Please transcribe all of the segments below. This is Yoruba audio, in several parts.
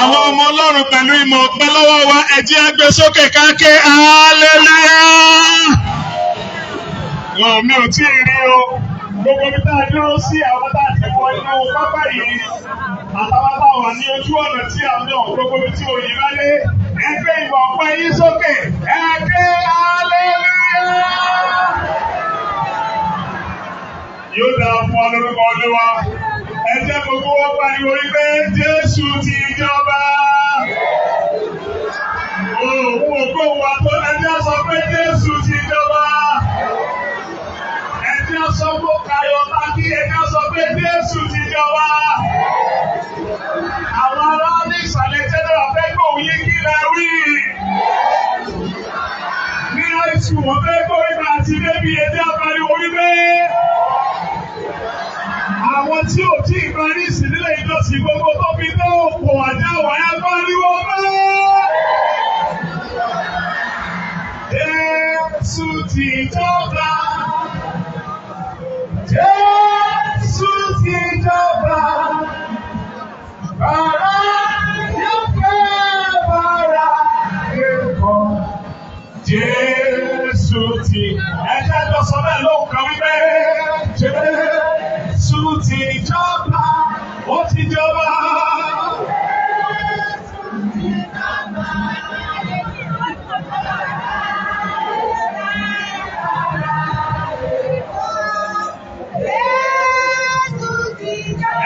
Àwọn ọmọ Ọlọ́run, pẹ̀lú ìmọ̀ ọpẹ́ lọ́wọ́ wa, ẹ jẹ́ á gbé sókè ká ké hallelujah. Wọn mi ò tí ì rí o. Gbogbo ibi tá a dúró sí, àwọn tá a ti wọ inú pápá yìí, àtàwọn tá a wà ní ojú ọ̀nà tí a ń lọ, gbogbo ibi tí òyìn bá dé, ẹ gbé ìmọ̀ ọpẹ́ yín sókè, ẹ ké hallelujah. Yóò dára fún wa lórúkọ Olúwa. Ẹ jẹ́ gbogbo wọn pariwo wípé Jésù ti jọba. Òun ògbó wa tó, ẹ jẹ́ sọ pé Jésù ti jọba. Ẹ jẹ́ sọ pé Kayọ̀ Tákì, ẹ jẹ́ sọ pé Jésù ti jọba. Àwọn ará ní ìsàlẹ̀ general fẹ́ gbóhùn yín, kí lẹ wí. Ní àìsùn wọ́n fẹ́ gbọ́ ìgbà àti débi, ẹ jẹ́ pariwo wípé àwọn tí ò tí ì parí ìsìn nílé ìjọsìn gbogbo tó fi dé òkò àjáwọ̀, ẹ pariwo bẹ́ẹ̀. Jésù ti jọba. Jésù ti jọba. Bàrá yóò fẹ́ bàrá ẹ̀kọ́. Jésù ti. Ẹ jẹ́ jọ sọ bẹ́ẹ̀ lóhùn kan wípé Jésù ti jọba. Ó ti jọba.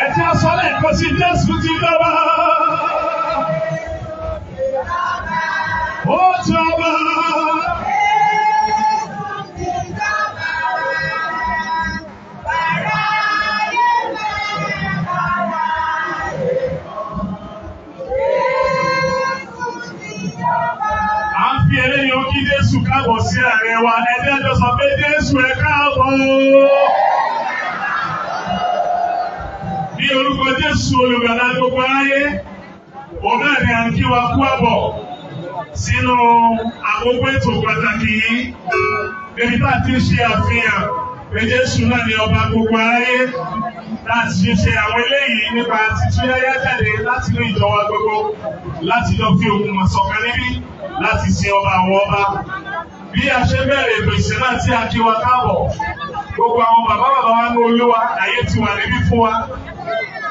Ẹ jẹ́ sọ lẹ́ẹ̀kan sí, Jésù ti jọba. Ó jọba. À ń fi eléyìí ó kí Jésù káàbọ̀ sí àárín wa. Ẹ jẹ́ jọ sọ pé Jésù, ẹ káàbọ̀. Ní orúkọ Jésù olùgbàlà gbogbo aráyé, òun náà ni à ń kí wa kú àbọ̀ sínú àkókò ètò pàtàkì yìí. Níbi tá a ti ń ṣe àfihàn pé Jésù náà ni ọba gbogbo aráyé. Láti ṣe àwọn eléyìí nípa títúyáyá jáde láti inú ìjọ wa gbogbo láti jọ fi ohùn mọ̀ ṣọ̀kan níbí láti sin ọba àwọn ọba. Bí a ṣe bẹ̀rẹ̀ ètò ìsìn náà tí a kí wa káàbọ̀, gbogbo àwọn bàbá bàbá wa ní Olúwa, àyè ti wà níbí fún wa.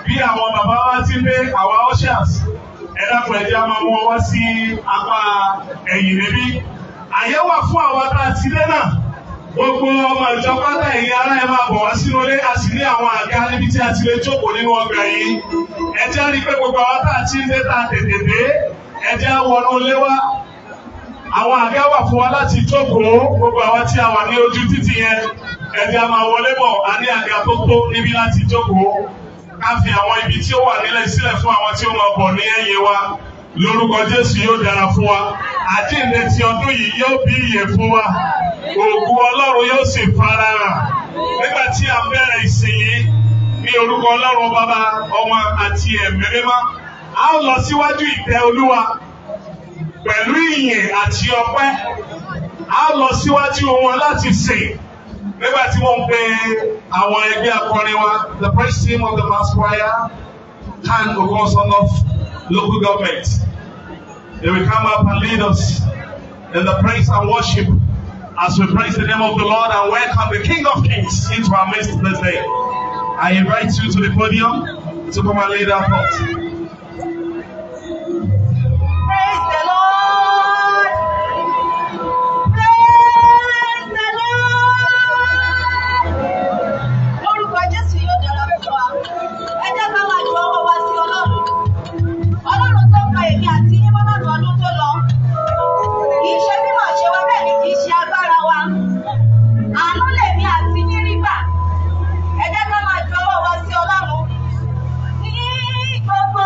Bí àwọn bàbá wa ti ń dé, àwa ushers, ẹ dákun, ẹ jẹ́ á máa mú wọn wá sí apá ẹ̀yìn níbí. Àyè wà fún àwa tá a ti dé náà. Gbogbo ọmọ ìjọ pátá, ẹ̀yin ará, ẹ máa bọ̀ wá sínú ilé. A sì ní àwọn àga níbi tí a ti lè jókòó nínú ọgbà yìí. Ẹ jẹ́ rí i pé gbogbo àwa tá a ti ń dé, tá a tètè dé, ẹ jẹ́ á wọnú ilé wá. Àwọn àga wà fún wa láti jókòó. Gbogbo àwa tí a wà ní ojú títì yẹn, ẹ jẹ́ á máa wọlé bọ̀. A ní àga tó tó níbí láti jókòó. Ká fi àwọn ibi tí ó wà nílẹ̀ sílẹ̀ fún àwọn tí ó máa bọ̀ ní ẹ̀yìn wa. Lórúkọ Jésù, yóò dára fún wa. Àjíǹde ti ọdún yìí yóò bí ìyè fún wa. Ògo Ọlọ́run yóò sì farahàn. Nígbà tí a bẹ̀rẹ̀ ìsìn yìí, ní orúkọ Ọlọ́run Bàbá, Ọmọ àti Ẹ̀mí Mímọ́, a ó lọ síwájú ìtẹ́ Olúwa pẹ̀lú ìyìn àti ọpẹ́. A ó lọ síwájú wọn láti sìn. Nígbà tí wọ́n ń pe àwọn ẹgbẹ́ akọrin wa, the praise team of the mass choir, CAN Okan North Local Government, they will come up and lead us in the praise and worship as we praise the name of the Lord and welcome the King of Kings into our midst this day. I invite you to the podium to come and lead our thoughts. Praise the Lord. Praise the Lord. Lórúkọ Jésù, yóò dára fún wa. Ẹ jẹ́ ká máa ju ọwọ́ wa sí Ọlọ́run. Ọlọ́run tó pa èmi àti yín mọ́ lọ́dún ọdún tó lọ. Kì í ṣe mímọ̀ ṣe wa, bẹ́ẹ̀ ni kì í ṣe agbára wa. Àánú lèmi àti yín rí gbà. Ẹ jẹ́ ká máa ju ọwọ́ wa sí Ọlọ́run. Ní gbogbo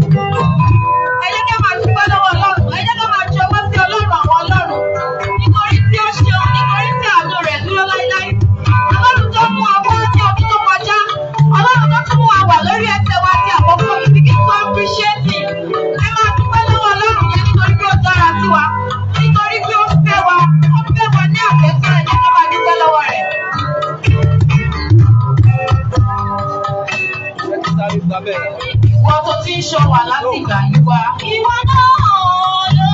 Ẹ jẹ́ ká máa dúpẹ́ lọ́wọ́ Ọlọ́run. Ẹ jẹ́ ká máa jọwọ́ sí Ọlọ́run àwọn Ọlọ́run. Nítorí tí ó ṣeun, nítorí tí àánú rẹ̀ dúró láíláí. Ọlọ́run tó mú wa wá ní ọdún tó kọjá. Ọlọ́run tó tún mú wa wà lórí ẹsẹ̀ wa di àkókò yìí. Begin to appreciate him. Ẹ máa dúpẹ́ lọ́wọ́ Ọlọ́run yẹn nítorí pé ó dára sí wa. Nítorí pé ó fẹ́ wa. Ó fẹ́ wa ní àfẹ́tán. Ẹ jẹ́ ká máa dúpẹ́ lọ́wọ́ rẹ̀. Ìwọ tó ti ń ṣọ́ wa láti ìgbà yìí wá. Ìwọ náà ló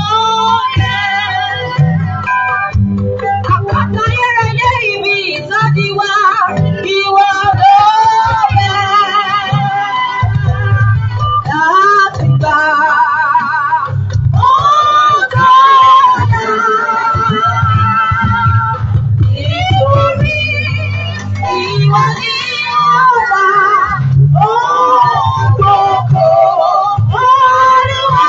yẹ. Àpáta ayérayé ibi ìsádi wa. Ìwọ ló yẹ. Láti gbà. Ògo ọlá. Nítorí ìwọ ni ọba ògo Olúwa.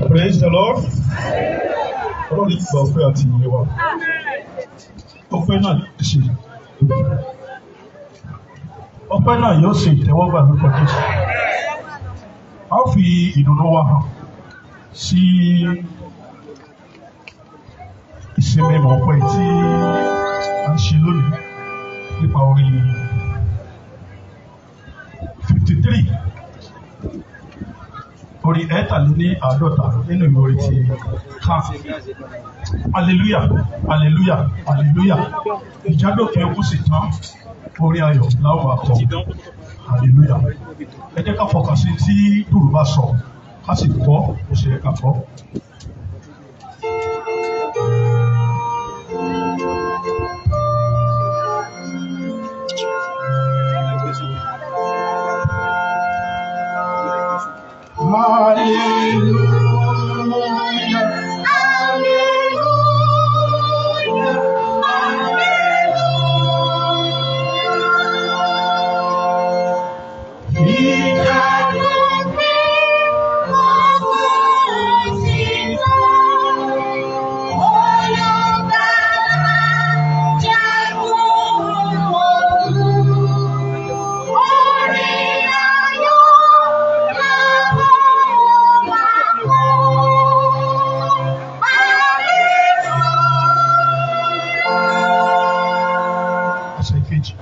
Praise the Lord. Ọlọ́run ti gba ọpẹ́ àti ìyìn wa. Ọpẹ́ náà ṣe. Ọpẹ́ náà yóò ṣe ìtẹ́wọ́gbà lórúkọ Jésù. A ó fi ìdùnnú wa hàn sí ìsinmi ìmọ̀ ọpẹ́ tí a ń ṣe lónìí nípa orin 53 orí 53 nínú ìwé orin ti ká. Hallelujah, hallelujah, hallelujah. Ìjádòkè okú sì tán, orin ayọ̀ láwọn akọ. Hallelujah. Ẹ jẹ́ ká fọkàn sí tí dùrù bá sọ, ká sì kọ́ bó ṣe yẹ ká kọ́. Hallelujah. Ẹsẹ̀ kejì.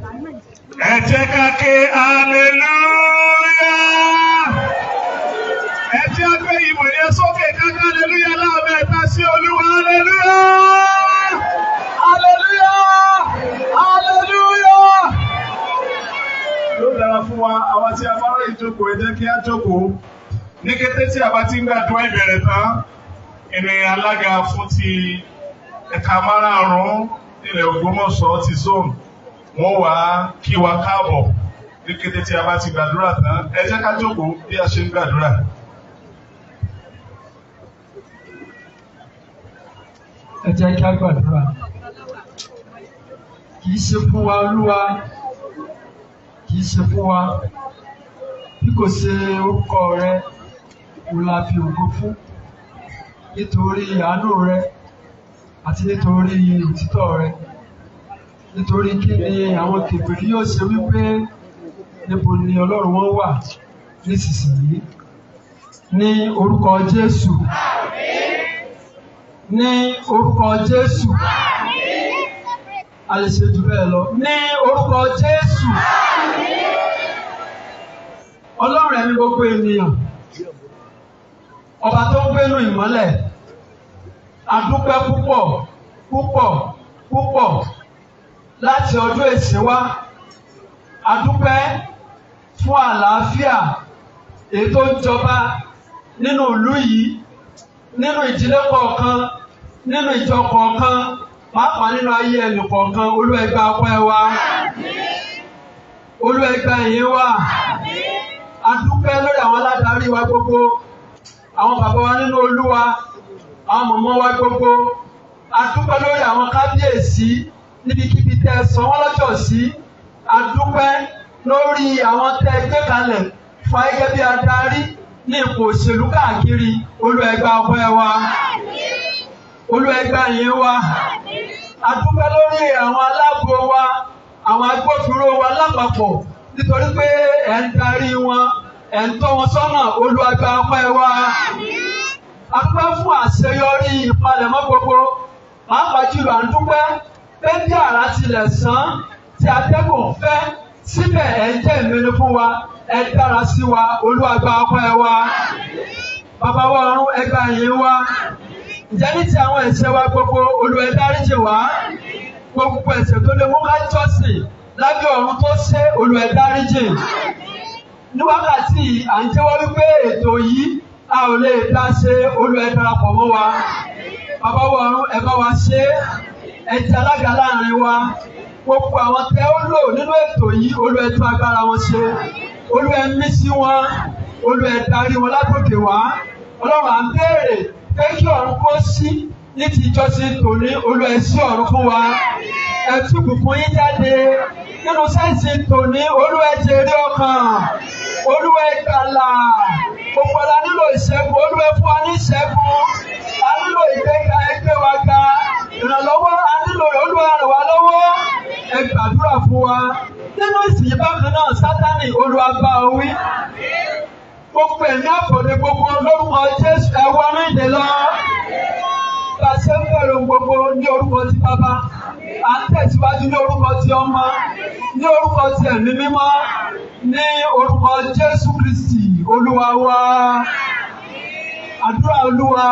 Ẹ jẹ́ ká ké hallelujah. Ẹ jẹ́ á gbé ìmọ̀ yẹn sókè ká ké hallelujah láàmẹ́ta sí Olúwa, hallelujah. Hallelujah! Hallelujah! Yóò dára fún wa, àwa tí a bá ráyè jókòó, ẹ jẹ́ kí á jókòó. Ní kété tí a bá ti ń gbàdúrà ìbẹ̀rẹ̀ tán, ìní alága fún ti ẹ̀ka márààrún ilẹ̀ Ògbómọ̀ṣọ́ ti zone, wọ́n wá kí wa káàbọ̀. Ní kété tí a bá ti gbàdúrà tán, ẹ jẹ́ ká jókòó bí a ṣe ń gbàdúrà. Ẹ jẹ́ kí a gbàdúrà. Kì í ṣe fún wa, Olúwa, kì í ṣe fún wa, bí kò ṣe orúkọ rẹ, òun la fi ògo fún, nítorí àánú rẹ àti nítorí òtítọ́ rẹ. Nítorí kí ni àwọn kèfèrí yóò ṣe wípé, "Níbo ni Ọlọ́run wọn wà nísinsìnyí?" Ní orúkọ Jésù. Ní orúkọ Jésù. A lè ṣe jù bẹ́ẹ̀ lọ. Ní orúkọ Jésù. Ọlọ́run ẹ̀mí gbogbo ènìyàn. Ọba tó ń gbénú ìmọ́lẹ̀. A dúpẹ́ púpọ̀ púpọ̀ púpọ̀ láti ọdún èsì wá. A dúpẹ́ fún àlàáfíà èyí tó ń jọba nínú ìlú yìí, nínú ìdílé kọ̀ọ̀kan, nínú ìjọ kọ̀ọ̀kan, pàápàá nínú ayé ẹnì kọ̀ọ̀kan. Olúwa, ẹ gba ọpẹ́ wa. Olúwa, ẹ gba ìyìn wa. A dúpẹ́ lórí àwọn aládarí wa gbogbo, àwọn bàbá wa nínú Olúwa, àwọn mọ̀mọ́ wa gbogbo. A dúpẹ́ lórí àwọn kábíyèsí níbikíbi tẹ́ ẹ sọ wọ́n lọ́jọ́ sí. A dúpẹ́ lórí àwọn tẹ́ ẹ gbé kalẹ̀ fún gẹ́gẹ́ bí adarí ní ipò òṣèlú káàkiri. Olúwa, ẹ gba ọpẹ́ wa. Olúwa, ẹ gba ìyìn wa. A dúpẹ́ lórí àwọn aláàbò wa, àwọn agbófinró wa lápapọ̀, nítorí pé ẹ̀ ń darí wọn, ẹ̀ ń tọ́ wọn sọ́nà. Olúwa, gba ọpẹ́ wa. A dúpẹ́ fún àṣeyọrí ìpalẹ̀mọ́ gbogbo. Pàápàá jùlọ, à ń dúpẹ́ pé bí àrá tilẹ̀ sán tí atẹ́gùn fẹ́, síbẹ̀ ẹ̀ ń jẹ́ ìmẹ́nu fún wa, ẹ dára sí wa. Olúwa, gba ọpẹ́ wa. Bàbá wa ọ̀run, ẹ gba ìyìn wa. Ǹjẹ́ ní ti àwọn ẹ̀ṣẹ̀ wa gbogbo, Olúwa, ẹ dáríjì wá. Gbogbo ẹ̀ṣẹ̀ tó lè mú ká jọ́sìn lábẹ́ ọ̀run tó ṣe, Olúwa, ẹ dáríjì. Ní wákàtí yìí, à ń jẹ́wọ́ wípé ètò yìí, a ò lè dá ṣe. Olúwa, ẹ darapọ̀ mọ́ wa. Bàbá wa ọ̀run, ẹ bá wa ṣe é. Ẹ jẹ́ alága láàrin wa. Gbogbo àwọn tẹ́ ó lò nínú ètò yìí, Olúwa, ẹ tún agbára wọn ṣe. Olúwa, ẹ mí sí wọn. Olúwa, ẹ darí wọn látòkè wá. Ọlọ́run, à ń béèrè pé kí ọ̀run kó sí ní ti ìjọsìn tòní. Olúwa, ẹ ṣí ọ̀run fún wa. Ẹ tú ìbùkún yín jáde nínú sẹ́ǹsì tòní. Olúwa, ẹ jèrè ọkàn. Olúwa, ẹ gbàlà. Gbogbo la nílò ìṣẹ́gun. Olúwa, ẹ fún wa ní ìṣẹ́gun. A nílò ìgbéga, ẹ gbé wa ga. Ìrànlọ́wọ́, a nílò rẹ̀. Olúwa, ràn wá lọ́wọ́. Ẹ gbàdúrà fún wa nínú ìsìn yìí bákan náà. Sátánì, Olúwa bá ọ wí. Gbogbo ẹ̀mí àbọ̀dé gbogbo, lórúkọ Jésù, ẹ wọnú ìdè lọ. Bá a ṣe ń bẹ̀rẹ̀ ohun gbogbo ní orúkọ ti Bàbá, à ń tẹ̀síwájú ní orúkọ ti Ọmọ, ní orúkọ ti Ẹ̀mí Mímọ́, ní orúkọ Jésù Kristi Olúwa wa. Àdúrà Olúwa.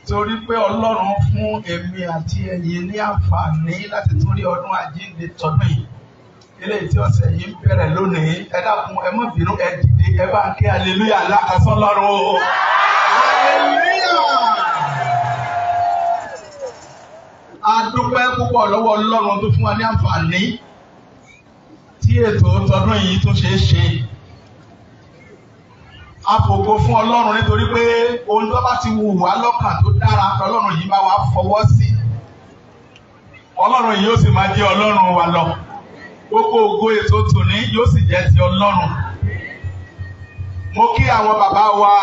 Torí pé Ọlọ́run fún èmi àti ẹ̀yin ní àǹfààní láti tún rí ọdún àjíǹde tọdún yìí, eléyìí tí ọ̀sẹ̀ yìí ń bẹ̀rẹ̀ lónìí, ẹ dákun, ẹ má bínú, ẹ dìde, ẹ bá ń ké hallelujah lákàsán lọ́rùn o. Hallelujah! A dúpẹ́ púpọ̀ lọ́wọ́ Ọlọ́run tó fún wa ní àǹfààní tí ètò tọdún yìí tún ṣe é ṣe. A fògo fún Ọlọ́run nítorí pé ohun tó bá ti wù wá lọ́kàn tó dára, Ọlọ́run yìí bá wa fọwọ́ sí. Ọlọ́run yìí yóò sì máa jẹ́ Ọlọ́run wa lọ. Gbogbo ògo ètò tòní yóò sì jẹ́ ti Ọlọ́run. Mo kí àwọn bàbá wa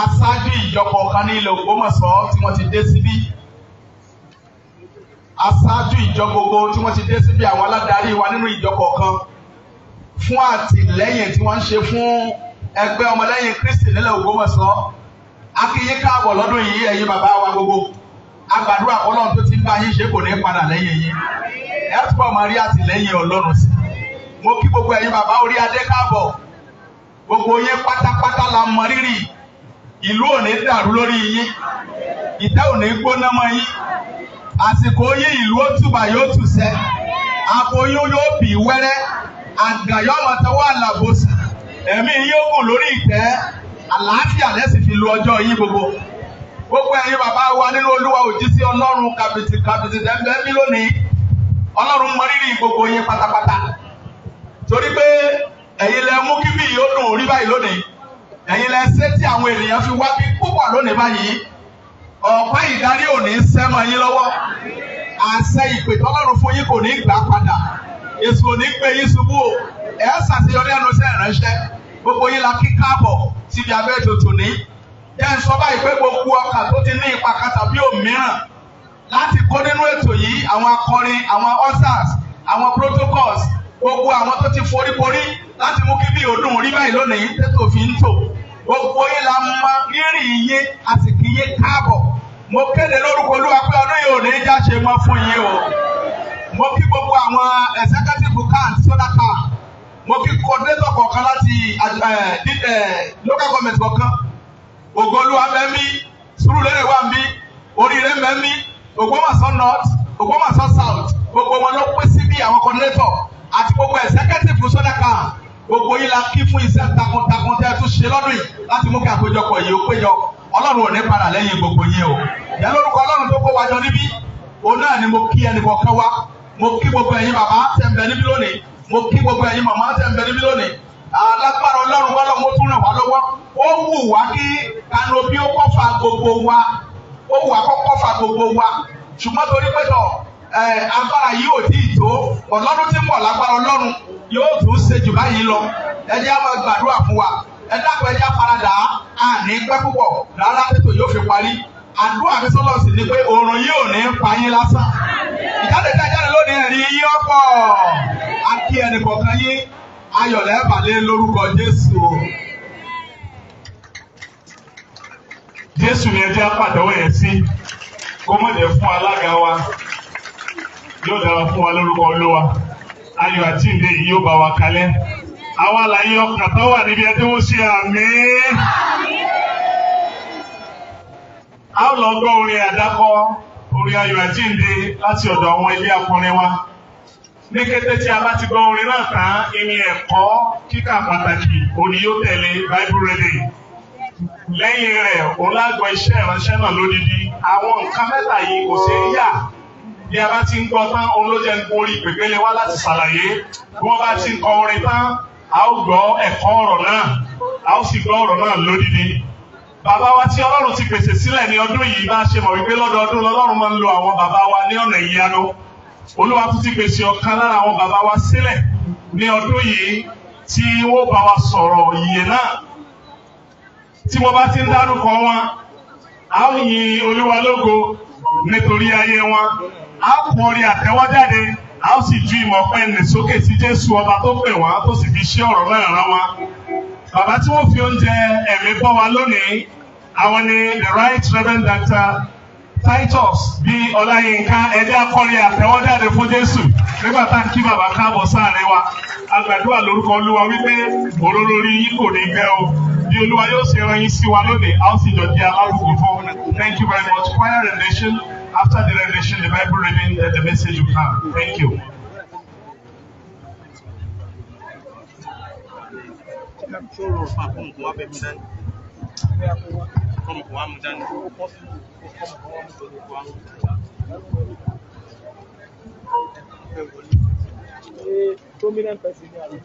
aṣáájú ìjọpọ̀ kan ní ilẹ̀ Ògbómọ̀ṣọ́ tí wọ́n ti dé síbí. Aṣáájú ìjọ gbogbo tí wọ́n ti dé síbí, àwọn aládarí wa nínú ìjọ kọ̀ọ̀kan fún àtìlẹ́yìn tí wọ́n ń ṣe fún ẹgbẹ́ ọmọlẹ́yìn Kristi nílẹ̀ Ògbómọ̀ṣọ́. A kí yín káàbọ̀ lọ́dún yìí, ẹ̀yin bàbá wa gbogbo. A gbàdúrà Ọlọ́run tó ti ń bá yín ṣe kò ní padà lẹ́yìn yín. Ẹ túbọ̀ máa rí àtìlẹ́yìn Ọlọ́run sí. Mo kí gbogbo ẹ̀yin bàbá orí adé káàbọ̀. Gbogbo yín pátápátá la mọ rírì. Ìlú ò ní dàrú lórí yín. Ìtẹ́ ò ní gbóná mọ́ yín. Àsìkò yín ìlú ó tùbà yóò tùsẹ́. Aboyún yóò bì wẹ́rẹ́. Àgàn yóò máa tọwọ́ àlàbòsà. Ẹ̀mí yóò gùn lórí ìtẹ́. Àlàáfíà lẹ́sìn fi lu ọjọ́ yín gbogbo. Gbogbo ẹ̀yin bàbá wa nínú Olúwa, òjíṣẹ́ Ọlọ́run kàbìtì kàbìtì tẹ́ńbẹ́ mí lónìí. Ọlọ́run mọ rírì gbogbo yín pátápátá. Torí pé ẹ̀yin lẹ mú kí bí yóò dùn orí báyìí lónìí. Ẹ̀yin lẹ ṣe tí àwọn ènìyàn fi wá bí púpọ̀ lónìí báyìí. Ọ̀pá ìdarí ò ní sẹ́mọ yín lọ́wọ́. Àṣẹ ìpè tọ́lọ́run fún yín kò ní gbà padà. Èṣù ò ní gbé yín ṣubú o. Ẹ ṣàṣeyọrí ẹnu iṣẹ́ ìránṣẹ́. Gbogbo yín la kí káàbọ̀ síbi abẹ́ ètò tòní. Jẹ́ ń sọ báyìí pé gbogbo ọkàn tó ti ní ipa kan tàbí òmíràn láti kó nínú ètò yìí, àwọn akọrin, àwọn ushers, àwọn protocols, gbogbo àwọn tó ti foríkorí láti mú kí bí òdùn rí báyìí lónìí tètò fi ń tò. Gbogbo yín la mọ rírì yín, a sì kí yín káàbọ̀. Mo kéde lórúkọ Olúwa pé ọdún yìí ò ní já ṣe mọ́ fún yín o. Mo kí gbogbo àwọn executive camp, soda camp. Mo kí coordinator kọ̀ọ̀kan láti local government kọ̀ọ̀kan. Ògo Olúwa mẹ́mí, Sùúrùlérè wà mí, Oríire mẹ́mí, Ògbómọ̀ṣọ́ North, Ògbómọ̀ṣọ́ South, gbogbo wọn ló pín síbí, àwọn coordinator àti gbogbo executive soda camp. Gbogbo yín la kí fún iṣẹ́ takuntakun tẹ́ ẹ tún ṣe lọ́dún yìí láti mú kí àpéjọpọ̀ yìí ó péjọ. Ọlọ́run ò ní padà lẹ́yìn gbogbo yín o. Ìyá lórúkọ Ọlọ́run tó kó wa jọ níbí, òun náà ni mo kí ẹnì kọ̀ọ̀kan wa. Mo kí gbogbo ẹ̀yin bàbá tẹ́ ń bẹ níbí lónìí. Mo kí gbogbo ẹ̀yin màmá tẹ́ ń bẹ níbí lónìí. Alágbára Ọlọ́run wọ́n lọ́mọ tún ràn wá lọ́wọ́. Ó wù wá kí kanopi ó kọ́fà gbogbo wa. Ó wù wá kó kọ́fà gbogbo wa. Ṣùgbọ́n torí pé tọ̀ agbára yìí ò tíì tó, ọlọ́dún tí ń bọ̀ lágbára Ọlọ́run yóò tún ṣe jù báyìí lọ. Ẹ jẹ́ á máa gbàdúrà fún wa. Ẹ dákun, ẹ jẹ́ á faradà, á ní pẹ́ púpọ̀ rárá tètò yóò fi parí. Àdúrà mi sọ́lọ́ sì ni pé oòrùn yìí ò ní pa yín lásán. Ìjáde tí a jáde lónìí, ẹ̀rí yín ọ̀pọ̀. A kí ẹnì kọ̀ọ̀kan yín, ayọ̀lẹ̀ balẹ̀ lórúkọ Jésù o. Jésù ni ẹ jẹ́ á pàtẹ́wọ́ yẹn sí, kó mọ̀ jẹ́ fún alága wa. Yóò dára fún wa lórúkọ Olúwa. Ayọ̀ àjíǹde yìí yóò bá wa kalẹ̀. Àwọn àlàyé ọkàn tó wà níbi ẹni wọ́n ṣe àmín. A ó lọ gbọ́ orin àdákọ, orin ayọ̀ àjíǹde láti ọ̀dọ̀ àwọn ilé akọrin wa. Ní kété tí a bá ti gbọ́ orin náà tán, ìní ẹ̀kọ́ kíkà pàtàkì òní yóò tẹ̀lé, Bible reading. Lẹ́yìn rẹ̀, òun lágbọ́ iṣẹ́ ìránṣẹ́ náà lódidi. Àwọn nǹkan mẹ́ta yìí kò ṣeé yà. Bí a bá ti ń gbọ́ tán, òun ló jẹ́ ń gorí pèpele wá láti ṣàlàyé. Bí wọ́n bá ti ń kọ orin tán, a ó gbọ́ ẹ̀kọ́ ọ̀rọ̀ náà, a ó sì gbọ́ ọ̀rọ̀ náà lódidi. Bàbá wa tí Ọlọ́run ti pèsè sílẹ̀ ní ọdún yìí, bá ṣe mọ̀ wípé lọ́dọọdún lọ́lọ́run máa ń lo àwọn bàbá wa ní ọ̀nà ìyanu. Olúwa tún ti pèsè ọ̀kan lára àwọn bàbá wa sílẹ̀ ní ọdún yìí tí wọ́n bá wa sọ̀rọ̀ ìyè náà. Tí wọ́n bá ti ń dárúkọ wọn, a ó yin Olúwa lógo nítorí ayé wọn. A ó kún orin àtẹ́wọ́jáde, a ó sì ju ìmọ̀ ọpẹ́ nì sókè sí Jésù ọba tó pè wọ́n tó sì fi ṣe ọ̀rọ̀ náà rán wọn. Bàbá tí wọ́n fi oúnjẹ ẹ̀mí bọ́ wa lónìí, àwọn ni the Right Reverend Dr. Titus B. Ọláyínká. Ẹ jẹ́ akọrin àtẹ́wọ́jáde fún Jésù nígbà tá a kí bàbá káàbọ̀ sáàrin wa. A gbàdúrà lórúkọ Olúwa wípé òróró orí yín kò ní gbẹ o. Bí Olúwa yóò ṣe rán yín sí wa lónìí, a ó sì jọ di alárùkù fún. Thank you very much. Choir rendition. After the rendition, the Bible reading, then the message will come. Thank you. Ṣó rọrùn fún àkóhùn kó wá bẹ̀ mú dání? Kọ́mù kó wá mú dání. Kó wá mú dání. Prominent person ní àná.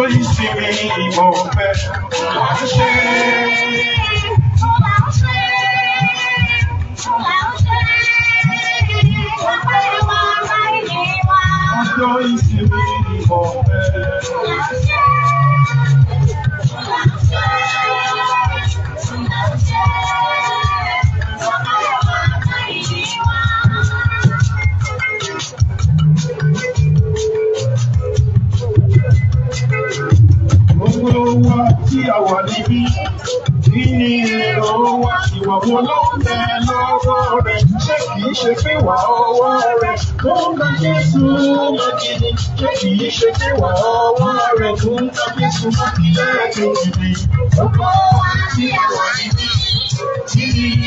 Ọjọ́ ìsinmi ìmọ̀ fẹ́. Ṣé ọjọ́ ìsinmi ìmọ̀ fẹ́. Gbogbo wa tí a wà níbí, kí ni èrò wa? Ìwà wo ló ń bẹ lọ́wọ́ rẹ̀? Ṣé kìí ṣe pé wà ọwọ́ rẹ̀ tó ń bá Jésù lọ́kìnní? Ṣé kìí ṣe pé wà ọwọ́ rẹ̀ tó ń bá Jésù lọ́kìnní? Gbogbo wa tí a wà níbí, kí ni